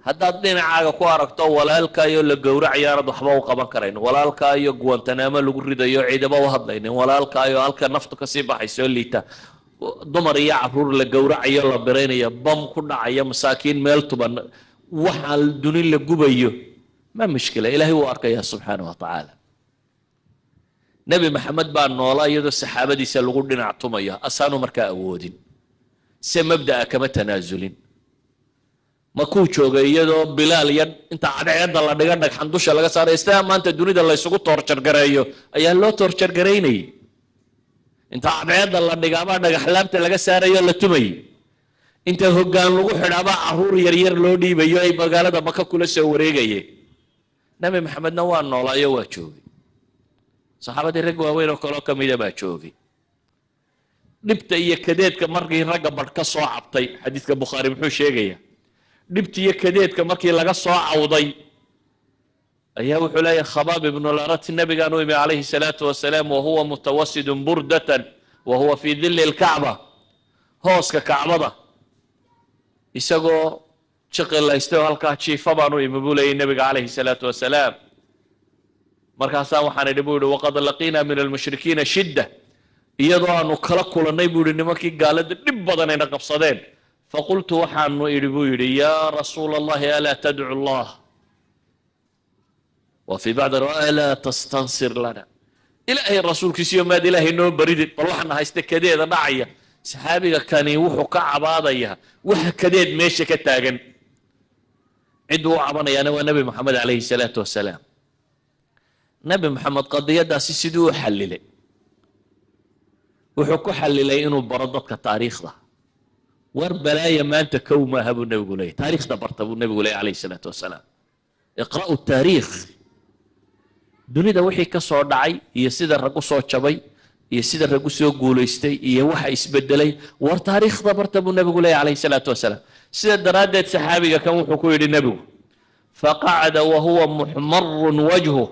Haddaad dhinacaaga ku aragto walaalkaayo la gowracayo aanad waxba u qaban karayn, walaalkaayo Guantanaamo lagu ridayo ciidamo u hadlaynin, walaalkaayo halka naftu kasii baxayso liita, dumar iyo caruur la gowracayo, la biraynayo, bam ku dhacaya, masaakiin meel tuban, waxaa duni la gubayo, ma mushkila, Ilaahay wuu arkayaa subxaana wa tacaala. Nebi Maxamed baa noolaa iyadoo saxaabadiisa lagu dhinac tumayo, asaanu markaa awoodin se mabda'a kama tanaasulin. Makuu joogay iyadoo Bilaal iyo inta cadceedda la dhiga dhagxan dusha laga saaray, sidaa maanta dunida laysugu torture-gareeyo ayaa loo torture-garaynayay. Inta cadceedda la dhigaabaa dhagaxlaabta laga saarayo, la tumayay. Inta hoggaan lagu xidhaabaa caruur yaryar loo dhiibayo, ay magaalada Maka kula soo wareegayeen. Nebi Maxamedna waa noolaayo, waa joogay. Saxaabadii rag waaweyn oo kaloo ka mida baa joogay. Dhibta iyo kadeedka markii ragga badh ka soo cabtay, xadiiska Bukhaari muxuu sheegaya? Dhibta iyo kadeedka markii laga soo cawday ayaa wuxuu leeyahay Khabaab ibnu Larat: "Nabigaan u imi calayhi salaatu wasalaam, wahuwa mutawasidun burdatan wa huwa fii dilli lkacba." Hooska Kacbada isagoo jiqilaystay oo halkaa jiifa baan u imi, buu leeyay, Nebiga calayhi salaatu wasalaam. Markaasaa waxaan idhi, buu yihi, "Waqad laqiina min almushrikiina shidda," iyadoo aanu kala kulannay, buu yihi, nimankii gaalada dhib badan ayna qabsadeen. "Faqultu," waxaanu idhi, buu yidhi, "yaa rasuula Allahi, alaa tadcu Allah?" Wa fii bacdi "alaa tastansir lana?" Ilaahay rasuulkiisiyo, maad Ilaahay noo baridid bal waxaana haysta kadeeda dhacaya? Saxaabiga kani wuxuu ka cabaadayaa waxa kadeed meesha ka taagan. Cidduu u cabanayaana waa Nebi Moxamed calayhi salaatu wasalaam. Nebi Moxamed qadiyadaasi siduu u xallilay? Wuxuu ku xallilay inuu baro dadka taariikhda. War balaaya maanta kow maaha, buu nebigu leeyay. Taariikhda barta, buu nebigu leeyay calayhi salaatu wasalaam. Iqra'u taariikh, dunida wixii ka soo dhacay iyo sida rag u soo jabay iyo sida rag u soo guulaystay iyo waxa isbedelay, war taariikhda barta, buu nebigu leeyay calayhi salaatu wasalaam. Sida daraaddeed saxaabiga kan wuxuu ku yidhi nebigu: "Faqacada wahuwa muxmarun wajhu."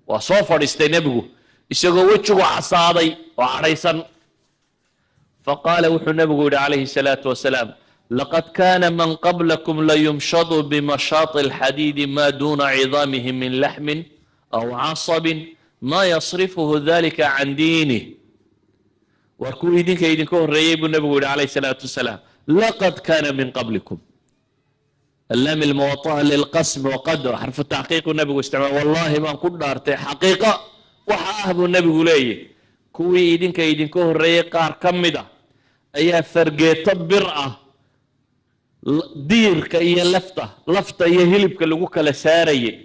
Waa soo fadhiistay nebigu isagoo wejigu casaaday oo cadhaysan. Faqaala, wuxuu nebigu yidhi calayhi salaatu wasalaam: "Laqad kaana man qablakum layumshadu bimashaati alxadiidi ma duuna cidaamihi min laxmin aw casabin, ma yasrifuhu dalika can diinih." War kuwii idinka idinka horreeyey, buu nebigu yidhi calayhi salaatu wasalaam, laqad kaana min qablikum, allaam almuwaطa'a lilqasm waqad xarfu taxqiiqu nebigu isticmaal. Wallaahi baan ku dhaartay, xaqiiqa waxa ah, buu nebigu leeyahy, kuwii idinka idinka horreeyey qaar ka mid a ayaa fargeeto bir ah diirka iyo lafta, lafta iyo hilibka lagu kala saarayay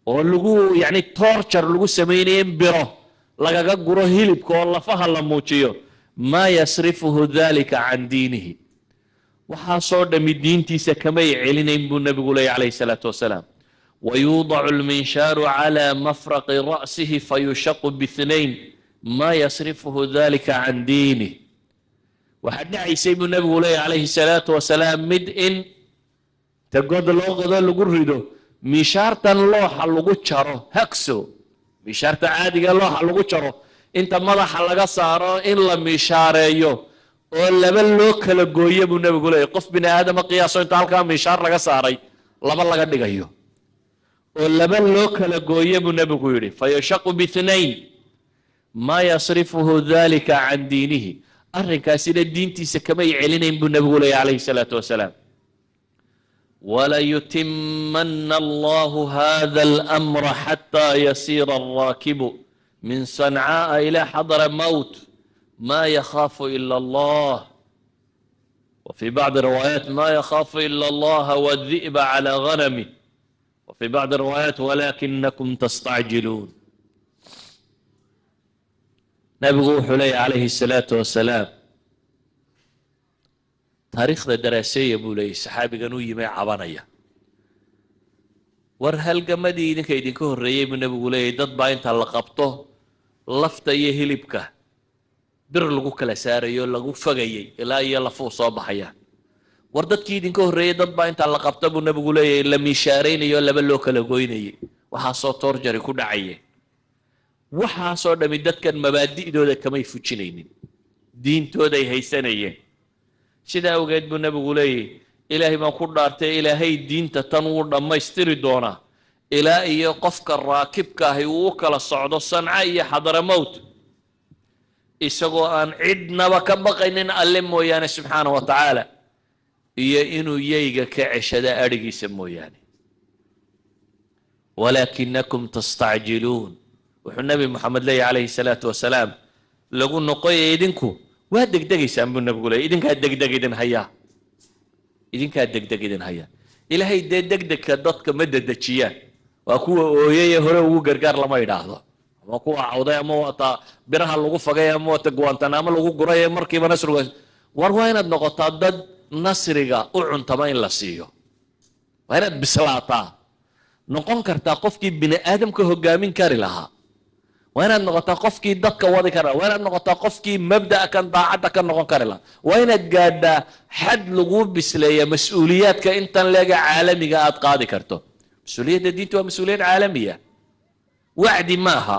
oo lagu yacni torture lagu samaynayay, in biro lagaga guro hilibka oo lafaha la muujiyo. Maa yasrifuhu dalika can diinihi, waxaasoo dhammi diintiisa kamay celinayn, buu nebigu leeyay calayhi salaatu wasalaam. Wayuudacu lminshaaru calى mafraqi ra'sihi fayushaqu bithnayn, maa yasrifuhu dalika can diinih. Waxaa dhacaysay, buu nebigu leeyay calayhi salaatu wasalaam, mid in ta god loo qodo lagu rido, mishaartan looxa lagu jaro, hacksaw, mishaarta caadiga looxa lagu jaro, inta madaxa laga saaro in la mishaareeyo oo laba loo kala gooyo, buu nebigu leeyay. Qof bini aadama qiyaaso, inta halkaa mishaar laga saaray laba laga dhigayo oo laba loo kala gooyo, buu nebigu yidhi. Fayashaqu bithnayn, maa yasrifuhu dalika can diinihi, arrinkaasina diintiisa kamay celinayn, buu nebigu leeyay calayhi salaatu wasalaam. "Walayutimana Allahu hada almra xataa yasiira alraakibu min Sancaa'a ila xadra mowt ma yakhaafu ila Allah." وفي بعض الروايات ما يخاف إلا الله والذئب على غنمه. وفي بعض الروايات ولكنكم تستعجلون. Nabigu wuxuu leeyahy calayhi الsalaatu wasalaam: taariikhda daraaseeya, buu leeyay. Saxaabigan u yimay cabanaya, war halgamadii idinka idinka horreeyey, buu nebigu leeyahy, dad baa inta la qabto lafta iyo hilibka bir lagu kala saarayo, lagu fagayay ilaa iyo lafuu soo baxayaan. War dadkii idinka horreeyey dad baa inta la qabta, buu nebigu leeyahy, la miishaaraynayo, laba loo kala goynayay, waxaasoo torture ku dhacayeen. Waxaasoo dhami dadkan mabaadi'dooda kamay fujinaynin, diintooday haysanayeen. Sidaa awgeed buu nebigu leeyahy: Ilaahay baan ku dhaartay, Ilaahay diinta tan wuu dhammaystiri doonaa ilaa iyo qofka raakibka ahi uu u kala socdo Sanca iyo Xadramowt, isagoo aan cidnaba ka baqaynin Alle mooyaane subxaana wa tacaala, iyo inuu yeyga ka ceshada adhigiisa mooyaane. Walaakinakum tastacjiluun. Wuxuu Nebi Moxamed leeyahy calayhi salaatu wasalaam, lagu noqoya idinku waa degdegaysaan buu nebigu leeyay. Idinkaa degdeg idin hayaa, idinkaa degdeg idin hayaa. Ilaahay dee degdegka dadka ma dedejiyaan. Waa kuwa ooyay ee hore ugu gargaar lama idhaahdo, ama kuwa cawday, ama waata biraha lagu fagay, ama waata Guantanaamo lagu guray ee markiiba nasriga. War waa inaad noqotaa dad nasriga u cuntama in la siiyo. Waa inaad bislaataa, noqon kartaa qofkii bini aadamka hogaamin kari lahaa. Waa inaad noqotaa qofkii dadka wadi kari lahaa. Waa inaad noqotaa qofkii mabda'a kan daacadda ka noqon kari lahaa. Waa inaad gaadhaa xad laguu bisleeya mas-uuliyaadka intan leega caalamiga aad qaadi karto. Mas-uuliyadda diinta waa mas-uuliyad caalamiya, wacdi maaha,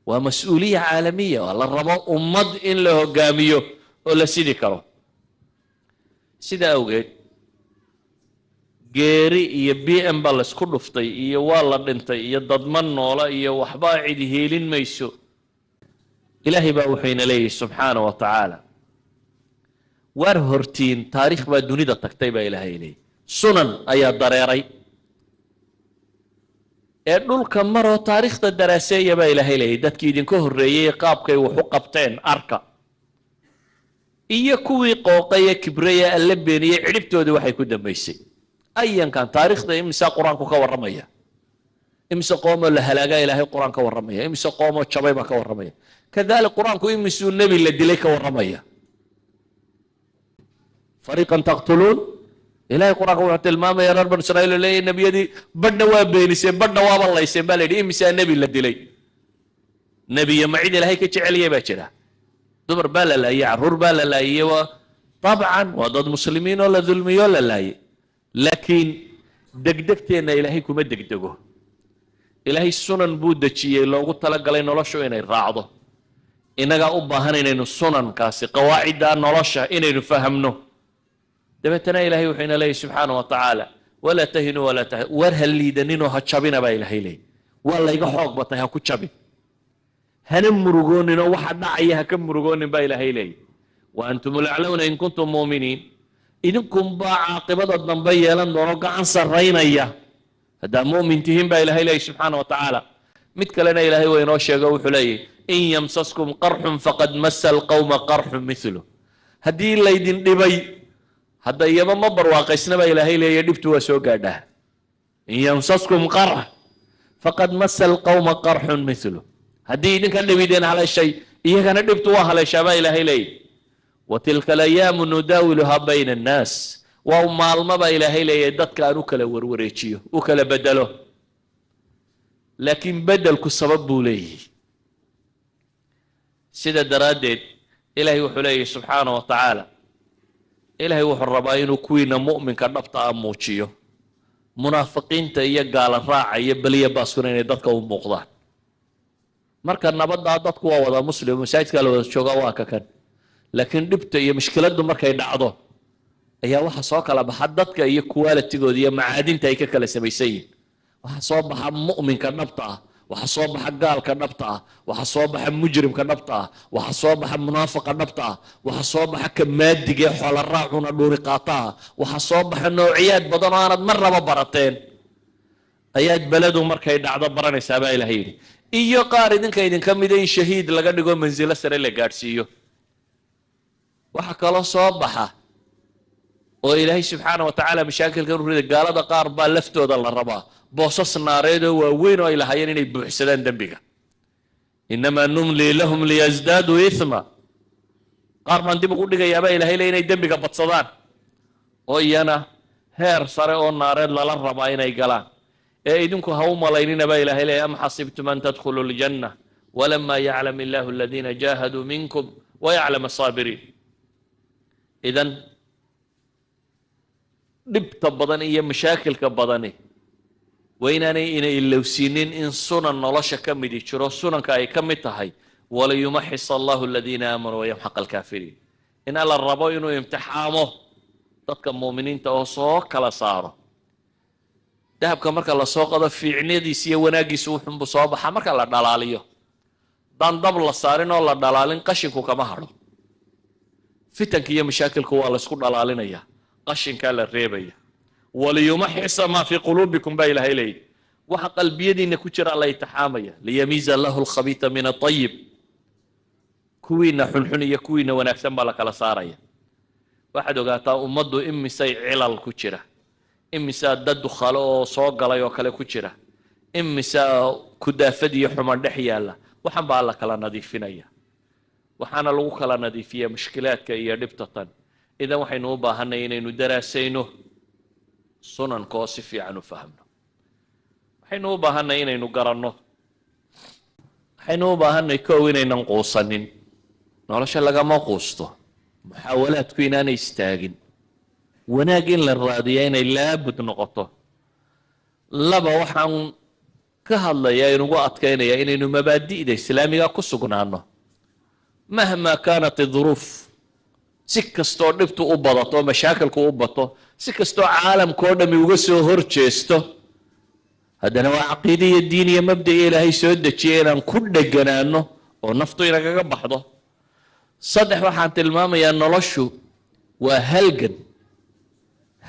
waa mas-uuliya caalamiya. Waa la rabo ummad in la hogaamiyo oo la sidi karo. Sidaa awgeed geeri iyo BM baa laysku dhuftay, iyo waa la dhintay, iyo dadma noola, iyo waxba cidi hiilin mayso. Ilaahay baa wuxuu ina leeyahy subxaana wa tacaala, waar hortiin taariikh baa dunida tagtay baa Ilaahay leeyahy, sunan ayaa dareeray ee dhulka maroo taariikhda daraaseeya baa Ilaahay leeyahy. Dadkii idinka horreeyey qaabkay wax u qabteen arka, iyo kuwii qooqay ee kibraya Alle beeniyey cidhibtoodii waxay ku dambaysay. Ayankan taariikhda imisaa Qur-aanku ka warramaya? Imise qoomoo la halaagaa Ilaahay Qur-aan ka warramaya? Imise qoomoo jabay baa ka warramaya? Kadalik Qur-aanku imisuu nebi la dilay ka warramaya? Fariiqan taqtuluun. Ilahay Qur-aanka wuxuu tilmaamaya reer Banu Israiil oo leeyahy nebiyadii badhna waa beeniseen, badhna waaba layseen baa la yidhi. Imisaa nebi la dilay? Nebiya ma cid Ilaahay ka jeceliyay baa jira? Dumar baa la laayey, carruur baa la laayey. Waa dabcan waa dad muslimiin oo la dulmiyo, la laayey. Laakiin degdegteenna Ilaahay kuma degdego. Ilaahay sunan buu dejiyey loogu talagalay noloshu inay raacdo. Innagaa u baahan inaynu sunankaasi, qawaacidda nolosha inaynu fahamno. Dabeetana Ilahay wuxuu ina leeyahy subxaana wa tacaala, walaa tahinuu walaa tahin, war ha liidaninoo ha jabina baa Ilaahay leeyay. Waa layga xoog batay ha ku jabin, hana murugooninoo waxa dhacaya ha ka murugoonin baa Ilaahay leeyay. Wa antum laclawna in kuntum mu'miniin. Idinkunbaa caaqibada dambe yeelan doono, gacan sarraynaya haddaa mu'min tihiin baa Ilaahay leeyay subxaana wa tacaala. Mid kalena Ilaahay waa inoo sheego, wuxuu leeyahy, in yamsaskum qarxun faqad massa alqawma qarxun mithlu. Haddii laydin dhibay, hadda iyaba ma barwaaqaysna baa Ilaahay leeyahy, dhibtu waa soo gaadhaa. In yamsaskum qarx faqad massa alqawma qarxun mithlu. Haddii idinka dhibideen haleeshay, iyagana dhibtu waa haleeshaa baa Ilaahay leeyahy. Wa tilka alayaamu nudaawiluhaa bayna annaas. Waa maalmo baa Ilaahay leeyahay dadka aan u kala warwareejiyo, u kala bedelo, laakiin bedelku sabab buu leeyahy. Sida daraaddeed Ilaahay wuxuu leeyahy subxaana wa tacaala, Ilaahay wuxuu rabaa inuu kuwiina mu'minka dhabta ah muujiyo, munaafiqiinta iyo gaala raaca iyo beliya baaskuna inay dadka u muuqdaan. Marka nabaddaa dadku waa wada muslim, masaajidkaa la wada joogaa, waa ka kan. Laakiin dhibta iyo mushkiladdu markay dhacdo ayaa waxa soo kala baxa dadka iyo qualitigooda iyo macaadinta ay ka kala samaysan yihin. Waxaa soo baxa mu'minka dhabta ah, waxaa soo baxa gaalka dhabta ah, waxaa soo baxa mujrimka dhabta ah, waxaa soo baxa munaafiqa dhabta ah, waxaa soo baxa ka maadiga ee xoola raacuna dhuuri qaata ah. Waxaa soo baxa noociyaad badan oo aanad marnaba barateen ayaad beledu markay dhacdo baranaysaa baa Ilahay yidhi. Iyo qaar idinka idinka mida in shahiid laga dhigo, mansilo sare la gaadhsiiyo. Waxaa kaloo soo baxa oo Ilaahay subxaana wa tacaala mashaakilkan u riday, gaalada qaar baa laftooda la rabaa boosas naareed oo waaweyn oo ay lahaayeen inay buuxsadaan dembiga. Innamaa numlii lahum liyasdaaduu ithma. Qaar baan dib ugu dhigayaabaa Ilahay le inay dembiga badsadaan, oo iyana heer sare oo naareed lala rabaa inay galaan. Ee idinku ha u malaynina baa Ilahay leeya, am xasibtum an tadkhuluu aljanna walama yaclam illahu aladiina jaahaduu minkum wayaclam asaabiriin. Idan dhibta badan iyo mashaakilka badani waa inaanay ina ilowsiinin in sunan nolosha ka midi jiro, sunanka ay ka mid tahay waliyumaxis allahu aladiina aamanuu wayamxaq alkaafiriin, in Alla rabo inuu imtixaamo. Dadka muuminiinta oo soo kala saaro dahabka marka lasoo qado, fiicnadiis iyo wanaaggiisu wuxunbu soo baxaa marka la dhalaaliyo. Daan dab la saarin oo la dhalaalin, qashinku kama hadho. Fitanka iyo mashaakilku waa laysku dhalaalinaya, qashinkaa la reebaya. وليمحص ما في قلوبكم baa Ilaahay leeyahy. Waxa qalbiyadiina ku jira la itixaamaya. ليميز الله الخبيث من الطيب. Kuwiina xunxun iyo kuwiina wanaagsan baa la kala saaraya. Waxaad ogaataa ummaddu imisay cilal ku jira, imisaa dad dukhalo oo soo galay oo kale ku jira, imisaa kudaafad iyo xuman dhex yaalla. Waxan baa la kala nadiifinaya, waxaana lagu kala nadiifiyaa mushkilaadka iyo dhibta tan. Idan waxaynu u baahanay inaynu daraasayno sunanka oo si fiican u fahmno. Waxaynu u baahanay inaynu garanno, waxaynu u baahanay kow inaynan quusanin. Nolosha lagama quusto. Muxaawalaadku inaanay istaagin, wanaag in la raadiya inay laabud noqoto. Laba, waxaan ka hadlayaa inugu adkaynaya inaynu mabaadi'da islaamiga ku sugnaano مهما كانت الظروف. Si kastoo dhibtu u badato, mashaakilku u bato, si kastoo caalamkao dhami uga soo hor jeesto, haddana waa caqiide iyo diin iyo mabda'i Ilaahay soo dejiyay inaan ku dheganaano oo naftu inagaga baxdo. Saddex, waxaan tilmaamayaa noloshu waa halgan.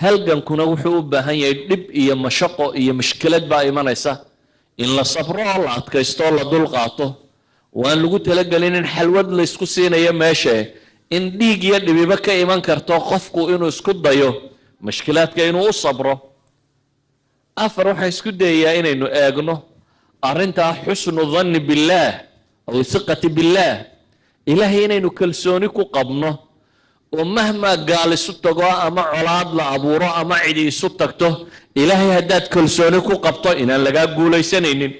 Halgankuna wuxuu u baahan yahay dhib iyo mashaqo iyo mushkilad baa imanaysa, in la sabro oo la adkaysto oo la dul qaato. Waan lagu talagelin in xalwad laysku siinayo meesha, in dhiig iyo dhibibo ka iman karto, qofku inuu isku dayo mushkilaadka inuu u sabro. Afar, waxaan isku dayayaa inaynu eegno arrintaa حسن الظن بالله أو الثقة بالله. Ilaahay inaynu kalsooni ku qabno oo mahmaa gaal isu tago ama colaad la abuuro ama cidi isu tagto, Ilaahay haddaad kalsooni ku qabto inaan lagaa guulaysanaynin.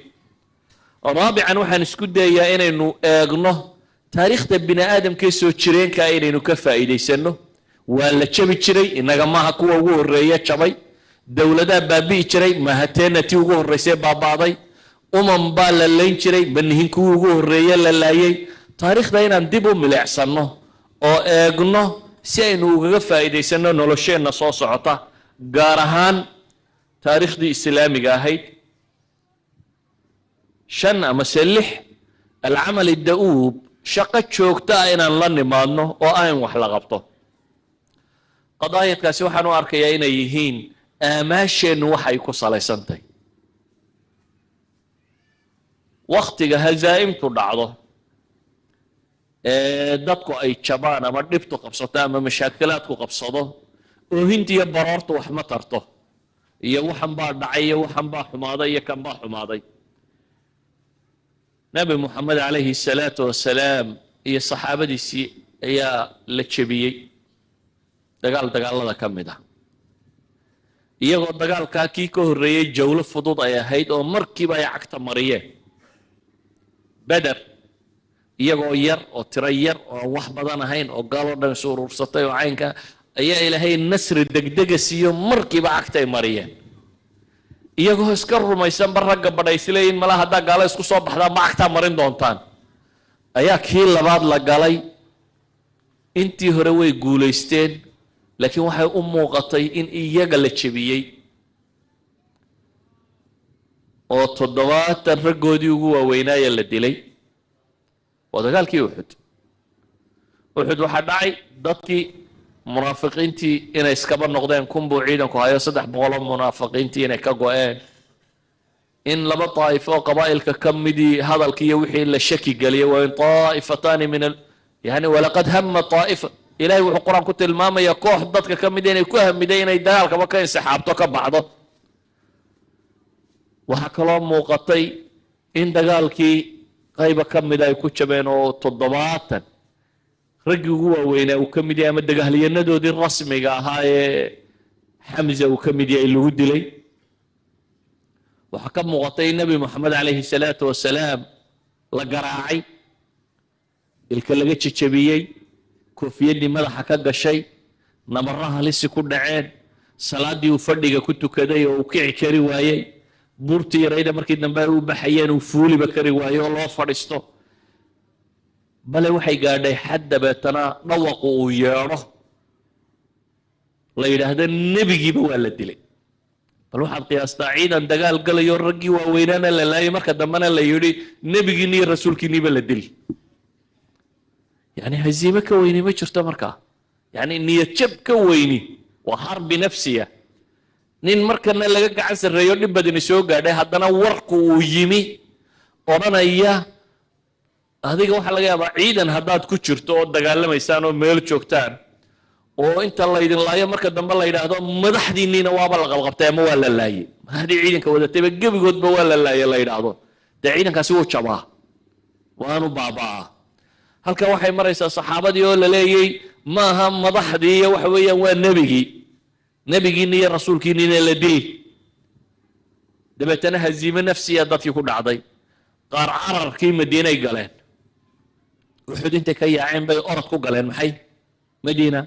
Raabican, waxaan isku dayayaa inaynu eegno taariikhda bini aadamkee soo jireenkaa, inaynu ka faa'iidaysano. Waa la jabi jiray, innaga maaha kuwa ugu horreeya jabay. Dowladaa baabi'i jiray, mahateena tii ugu horreysay baaba'day. Umam baa la layn jiray, manihin kuwii ugu horreeye la laayay. Taariikhda inaan dib u milicsanno oo eegno si aynu ugaga faa'iidaysanno nolosheenna soo socota, gaar ahaan taariikhdii islaamiga ahayd. Shan amase lix, العمل الدؤوب, shaqo joogto ah inaan la nimaadno oo aan wax la qabto. Qadaayadkaasi waxaan u arkayaa inay yihiin aamaasheennu waxay ku salaysantahay. Waktiga hazaa'imtu dhacdo ee dadku ay jabaan ama dhibtu qabsato ama mashaakilaadku qabsado, oohinta iyo baroortu wax ma tarto, iyo waxan baa dhacay iyo waxan baa xumaaday iyo kan baa xumaaday. Nabi Moxamed عليه الصلاة والسلام iyo saxaabadiisii ayaa la jebiyey dagaal dagaalada ka mid ah, iyagoo dagaalkaa kii ka horreeyey jawlo fudud ay ahayd oo markiiba ay cagta mariyeen. Beder, iyagoo yar oo tiro yar oo aan wax badan ahayn oo gaaloo dhan isu urursatay oo caynka, ayaa Ilaahay nasri degdega siiyo, markiiba cagtay mariyeen, iyagoo iska rumaysanba ragga badha isleeyiin mala haddaa gaalo isku soo baxdaan ma cagtaa marin doontaan. Ayaa kii labaad la galay. Intii hore way guulaysteen, laakiin waxay u muuqatay in iyaga la jebiyey oo 70 raggoodii ugu waaweynaaya la dilay. Waa dagaalkii Uxud. Uxud waxaa dhacay dadkii munaafiqiintii inay iskaba noqdeen. 1000 buu ciidanku hayo, 300 munaafiqiintii inay ka go-een, in laba daa'ifo oo qabaa'ilka ka midii hadalkii iyo wixii la shaki geliyay. وإن طائفتان من يعني ولقد همت طائفة. Ilahay wuxuu Qur-aan ku tilmaamaya koox dadka ka mid inay ku hamiday inay dagaalkaba ka insixaabto, ka baxdo. Waxaa kaloo muuqatay in dagaalkii qayba ka mida ay ku jabeen oo 70 raggii ugu waaweynaa uu ka mid yahay ama dagaalyanadoodii rasmiga ahaa ee Xamza uu ka mid yahay lagu dilay. Waxaa ka muuqatay in Nebi Moxamed عليه الصلاة والسلام la garaacay, ilka laga jejebiyey, koofiyadii madaxa ka gashay, nabarra halisi ku dhaceen, salaaddii uu fadhiga ku tukaday oo uu kici kari waayey, buurtii yarayda markii dambe ay u baxayeen uu fuuliba kari waayo oo loo fadhiisto. Bale waxay gaadhay xad dabeetana dhawaqu uu yeedho. La yidhaahdo nebigiiba waa la dilay. Bal waxaad qiyaastaa ciidan dagaal galayo, raggii waaweynaana la laayay, marka dambena la yidhi nebigiinni iyo rasuulkiinniiba la dili. Yani haziime ka weyni ma jirto markaa, yani niyad jab ka weyni waa xarbi nafsiya. Nin markana laga gacan sarreeyo, dhib badani soo gaadhay, haddana warku uu yimi odhanaya adiga waxaa laga yaabaa ciidan haddaad ku jirto oo dagaalamaysaan oo meel joogtaan oo inta laydin laayo, marka dambe la yidhaahdo madaxdiinniina waaba la qabqabtay ama waa la laayey, madaxdii ciidanka wadatayba gebigoodba waa la laayay la yidhaahdo, dee ciidankaasi wuu jabaa, waanu baaba'aa. Halkan waxay maraysaa saxaabadii oo la leeyey maaha madaxdii iyo waxa weeyaan waa nebigii, nebigiinni iyo rasuulkiinniina la dil. Dabeetana haziime nafsiya dadkii ku dhacday. Qaar cararkii Madiinay galeen, Uxud intay ka yaaceen bay orod ku galeen maxay Madiina.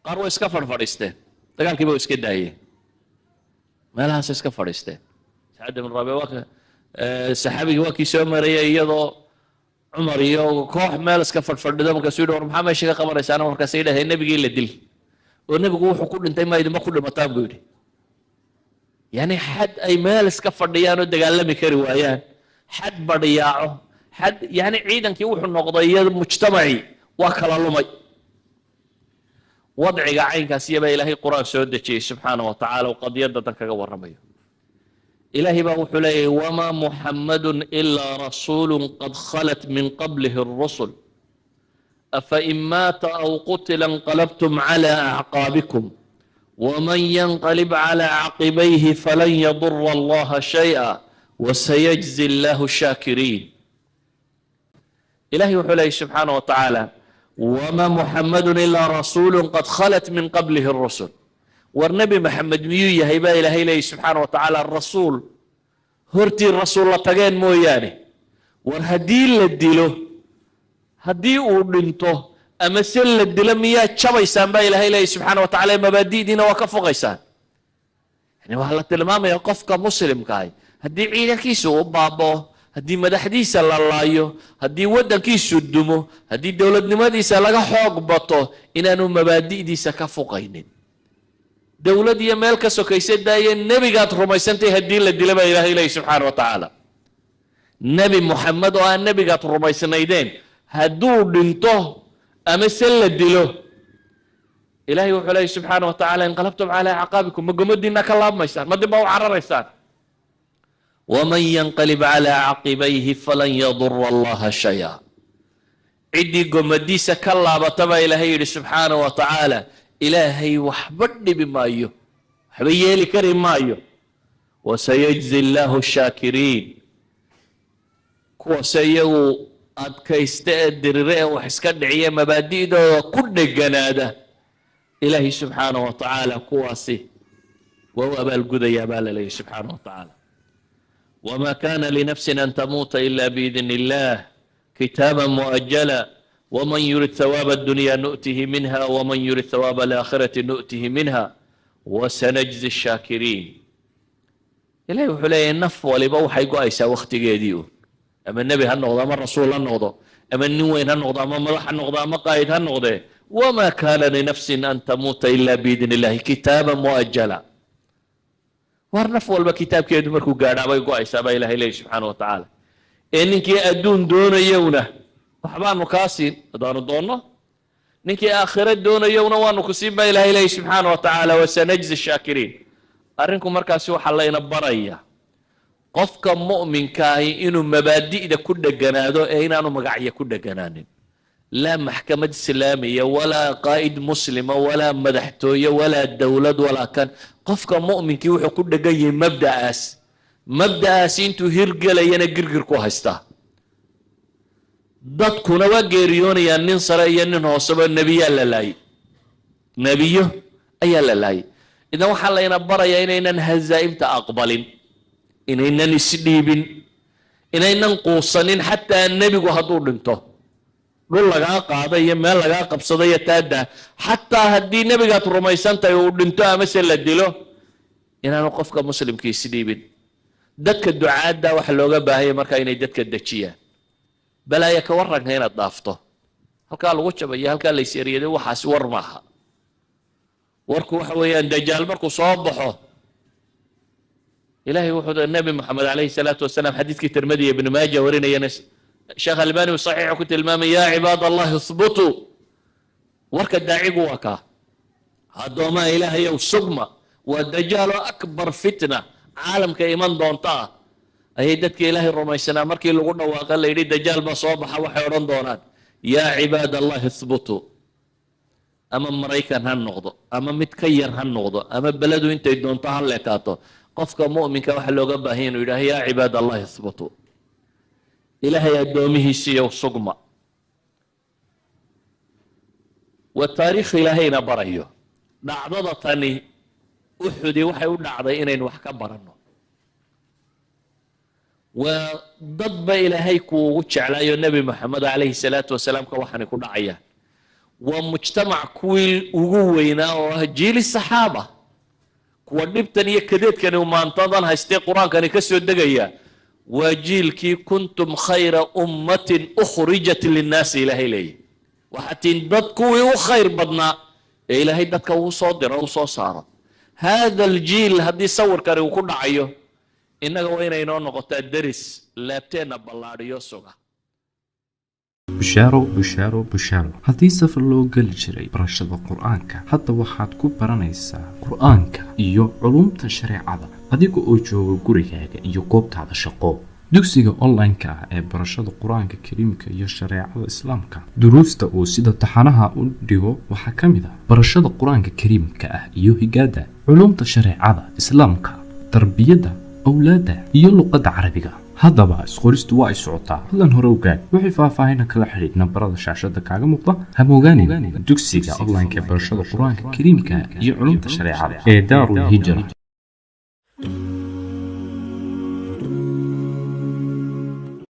Qaar way iska fadhfadhiisteen, dagaalkiiba way iska daayeen, meelahaas iska fadhiisteen. Sacad ibn Rabi waa saxaabigii waa kii soo marayay iyadoo Cumar iyo koox meel iska fadhfadhido. Markaasuu yidhi, "War maxaa meesha ka qabanaysaana?" Markaasay yidhahdeen, "Nebigii la dil oo nebigu wuxuu ku dhintay ma idinma ku dhimataan," buu yidhi. Yani xad ay meel iska fadhiyaan oo dagaalami kari waayaan, xad badhiyaaco, xad yani ciidankii wuxuu noqday iyo mujtamacii waa kala lumay. Wadciga caynkaas iyabaa Ilaahay Qur-aan soo dejiyey subxaana wa tacaala oo qadiyadda dan kaga warramayo. Ilaahay baa wuxuu leeyahy, "وما محمد إلا رسول قد خلت من قبله الرسل أفإن مات أو قتل انقلبتم على أعقابكم ومن ينقلب على عقبيه فلن يضر الله شيئا وسيجزي الله الشاكرين." Ilaahay wuxuu leeyahy subxaana wa tacaala, "وما محمد إلا رسول قد خلت من قبله الرسل." War Nebi Maxamed miyuu yahay, baa Ilaahay leeyahy subxaana wa tacaala, rasuul hortii rasuul la tageen mooyaane? War haddii la dilo, haddii uu dhinto ama se la dilo, miyaa jabaysaan, baa Ilaahay leeyahy subxaana wa tacala, mabaadi'diina waa ka foqaysaan? Yani waxaa la tilmaamaya qofka muslimkaahi haddii ciidankiisa uu baaba'o, haddii madaxdiisa la laayo, haddii waddankiisu dumo, haddii dowladnimadiisa laga xoog bato, inaanu mabaadi'diisa ka fuqaynin. Dowlad iyo meel ka sokaysa daaye, nebigaad rumaysantay haddii la dila, baa Ilaahay leeyahy subxaana wa tacaala, Nebi Moxamed oo aan nebigaad rumaysnaydeen hadduu dhinto ama se la dilo, Ilahay wuxuu leeyay subxaana wa tacala, انقلبتم على أعقابكم, ma gomadiina ka laabmaysaan? Ma dib baa u cararaysaan? ومن ينقلب على عقبيه فلن يضر الله شيئا. Ciddii gomadiisa ka laabata, baa Ilaahay yidhi subxaana wa tacaala, Ilaahay waxba dhibi maayo, waxba yeeli kari maayo. وسيجزي الله الشاكرين. Kuwase iyagu adkaysta ee dirire ee wax iska dhiciya, mabaadi'dooda ku dheganaada, Ilaahay subxaana wa tacaala kuwaasi waa u abaalgudayaa, baa la leeyahy subxaana wa tacaala. وما كان لنفس أن تموت إلا بإذن الله كتابا مؤجلا ومن يرد ثواب الدنيا نؤته منها ومن يرد ثواب الآخرة نؤته منها وسنجزي الشاكرين. Ilahay wuxuu leeyahay, naf waliba waxay go-aysaa wakhtigeedii uun, ama nebi ha noqdo ama rasuul ha noqdo ama nin weyn ha noqdo ama madax ha noqdo ama qaa'id ha noqdee. وما كان لنفس أن تموت إلا بإذن الله كتابا مؤجلا. War naf walba kitaabkeedu markuu gaadhaa bay go-aysaa, baa Ilahay leeyahy subxaana wa tacaala. Ee ninkii adduun doonayowna waxbaanu kaa siin haddaanu doonno, ninkii aakhiro doonayowna waanu ku siin, baa Ilahay leeyahy subxaana wa tacaala. وسنجزي الشاكرين. Arrinku markaasi waxaa layna baraya qofka mu'minkaahi inuu mabaadi'da ku dheganaado ee inaanu magacyo ku dheganaanin, laa maxkamad islaamiya walaa qaa'id muslima walaa madaxtooye walaa dowlad walaa kan. Qofka mu'minkii wuxuu ku dhegan yahay mabda'aas, mabda'aasi intuu hirgelayana girgir ku haystaa. Dadkuna waa geeriyoonayaan, nin sare iyo nin hooseba. Nebiyaa la laayay, nebiyo ayaa la laayay. Idan waxaa layna barayaa inaynan hazaa'imta aqbalin, inaynan isdhiibin, inaynan quusanin. Xataa nebigu hadduu dhinto, dhul lagaa qaada iyo meel lagaa qabsado iyo taada, xataa haddii nebigaad rumaysantahay uu dhinto amase la dilo, inaanu qofka muslimkii isdhiibin. Dadka ducaadda waxa looga baahanya markaa inay dadka dejiyaan. Balaaya ka waranka inaad dhaafto, halkaa lagu jabayo, halkaa lays eryaday, waxaas war maaha. Warku waxa weeyaan dajaal markuu soo baxo, Ilaahay wuxuu Nabi Maxamed calayhi salaatu wasalaam xadiidkii Tirmidi iyo Ibnu Maaja warinayana, Sheekh Albani uu saxiixa ku tilmaamay, yaa cibaad Allahi ihbutuu. Warka daacigu waa kaa: addoomaha Ilaahayow, sugma. Waa dajaaloo akbar fitna caalamka iman doonta ah. Ayay dadka Ilaahay rumaysanaa markii lagu dhawaaqa, la yidhi dajaal baa soo baxa, waxay odhan doonaan: yaa cibaad Allahi ihbutuu. Ama Maraykan ha noqdo, ama mid ka yar ha noqdo, ama beledu intay doonto ha leekaato, qofka mu'minka waxa looga baahanya inuu yidhaah: yaa cibaad Allahi ihbutuu, Ilaahay addoomihiisiiyow, sugma. Waa taariikh Ilaahayna barayo. Dhacdada tani Uxudi waxay u dhacday inaynu wax ka baranno. Waa dadba Ilaahay kuugu jeclaayo Nebi Moxamed calayhi salaatu wasalaam ka waxaanay ku dhacayaan. Waa mujtamac kuwii ugu weynaa oo ah jiili saxaaba, kuwa dhibtan iyo kadeedkani maantadan haystee Qur-aankani ka soo degaya. Waa jiilkii kuntum khayra ummatin ukhrijat linnaasi Ilaahay leeyahy. Waxaa tiin dad kuwii u khayr badnaa ee Ilaahay dadka uu soo diro, uu soo saaro. Hada aljiil haddii sawirkani uu ku dhacayo, innaga waa inay noo noqotaa deris laabteenna ballaadhiyo suga. Bushaaro, bushaaro, bushaaro! Haddii safar loo geli jiray barashada Qur-aanka, hadda waxaad ku baranaysaa Qur-aanka iyo culumta shareecada adiga oo jooga gurigaaga iyo goobtaada shaqo. Dugsiga online-ka ah ee barashada Qur-aanka Kariimka iyo shareecada Islaamka, duruusta uu sida taxanaha u dhigo waxaa ka mid ah barashada Qur-aanka Kariimka ah iyo higaada, culumta shareecada Islaamka, tarbiyadda awlaadda iyo luqadda Carabiga. Haddaba isqoristu waa ay socotaa, fadlan hore ogaad. Wixii faahfaahina kala xidhiidh nambarada shaashada kaaga muuqda. Hamoogaanin dugsiga online-ka ee barashada Qur-aanka Kariimka iyo culumta shareecada ee Daarul Hijra.